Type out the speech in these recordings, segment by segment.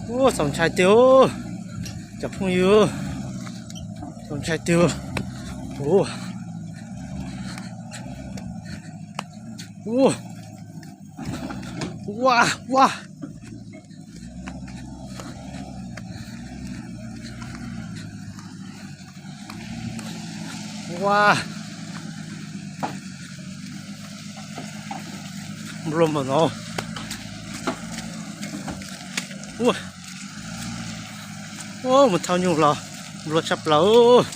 Ua txaus ntshai tiag, cov phooj ywg, txaus ntshai tiag. Ua, ua, ua, ua. Ua, nplua npaum no. Ua, mus thauj nyuj los nplua tshaj plaws.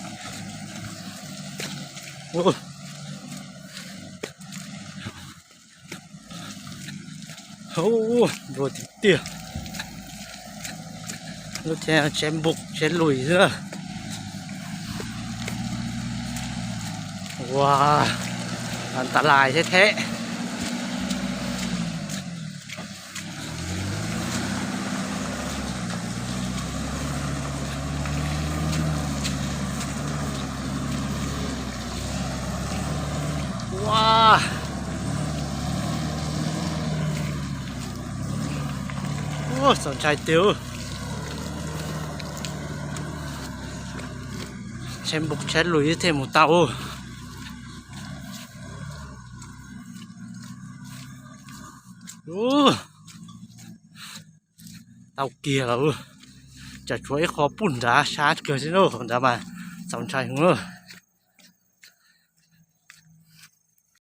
Nplua tiag tiag. Lub tsheb npuj tsheb lus xwb. Ua, tas lais thiab thiab. Ua, ua txaus ntshai tiag. Tsheb npuj tsheb lus thiaj mus tau. Tau kiag lawm. Tsam tshuav ib qho pub nrad sab kawg xwb na, nrad mas txaus ntshai heev.